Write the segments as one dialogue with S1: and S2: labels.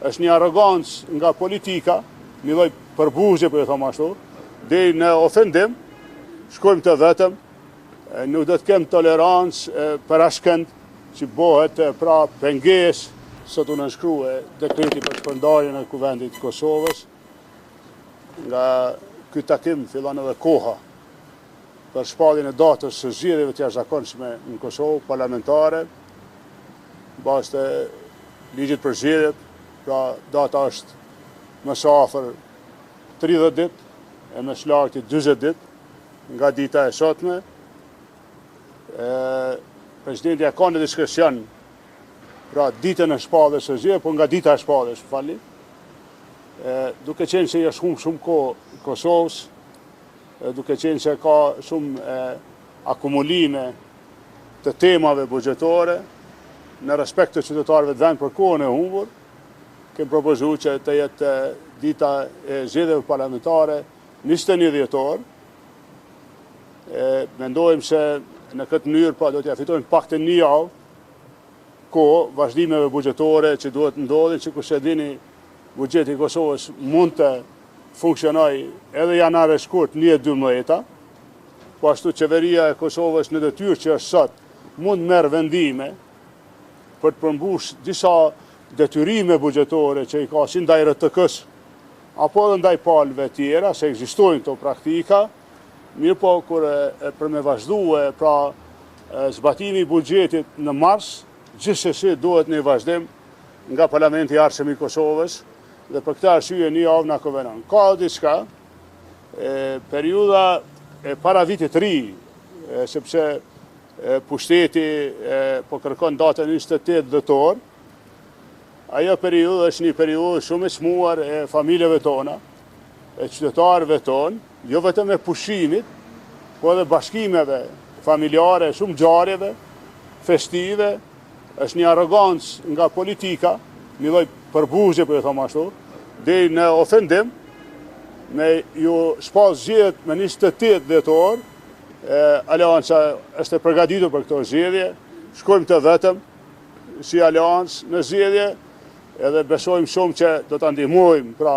S1: Është një arrogancë nga politika, një lloj përbuzje po e them ashtu, deri në ofendim, shkojmë të vetëm, nuk do të kem tolerancë për askënd që bëhet pra pengesë. Sot u nënshkrua dekreti për shpërndarjen e Kuvendit të Kosovës. Nga ky takim fillon edhe koha për shpalljen e datës së zgjedhjeve të jashtëzakonshme në Kosovë, parlamentare, në bazë të ligjit për zgjedhjet, pra data është më së afër 30 ditë e më së largti 40 ditë nga dita e sotme. E, presidenti e ka në diskrecion pra ditën e shpalljes së zgjedhjeve, po nga dita e shpalljes, më falni. E, duke qenë se i është humbë shumë kohë Kosovës, duke qenë se ka shumë akumulime të temave buxhetore, në respekt të qytetarëve të vendit për kohën e humbur, kemi propozu që të jetë dita e zgjedhjeve parlamentare 21 dhjetor. E, mendojmë se në këtë mënyrë pra do t'ia fitojmë paktën një javë kohë vazhdimeve buxhetore që duhet ndodhin, sikurse e dini buxheti i Kosovës mund të funksionojë edhe janar e shkurt 1.12, po ashtu qeveria e Kosovës në detyrë që është sot mund merr vendime për të përmbush disa detyrime buxhetore që i ka si ndaj RTK-s, apo edhe ndaj palëve tjera, se ekzistojnë këto praktika, mirëpo kur për me vazhdue, pra zbatimi i buxhetit në mars, gjithsesi duhet një vazhdim nga Parlamenti i ardhshëm i Kosovës, dhe për këtë arsye një javë na konvenon. Ka edhe diçka, periudha e para vitit të ri, sepse pushteti po kërkon datën 28 dhjetor, ajo periudhë është një periudhë shumë e çmuar e familjeve tona, e qytetarëve tonë, jo vetëm e pushimit, po edhe bashkimeve familjare, shumë ngjarjeve festive, është një arrogancë nga politika, një lloj përbuzje, po e them ashtu, deri në ofendim, me ju shpall zgjedhjet me 28 dhjetor, Aleanca është e përgatitur për këto zgjedhje, shkojmë të vetëm si Aleancë në zgjedhje, edhe besojmë shumë që do ta ndihmojmë pra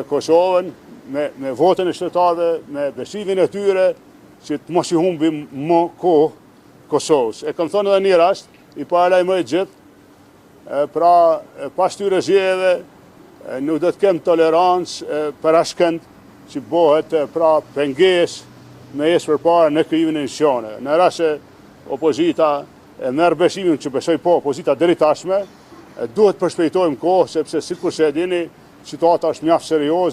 S1: Kosovën me, me votën e qytetarëve, me besimin e tyre, që të mos i humbim më kohë Kosovës. E kam thonë edhe një rast, i paralajmëroj gjithë, pra pas tyre zgjedhjeve nuk do të kem tolerancë për askënd që bëhet pra pengesë me ecë përpara në krijimin e institucioneve. Në rast se opozita e merr besimin që besoj po opozita deri tashme, duhet përshpejtojmë kohë sepse sikurse e dini, situata është mjaft serioze.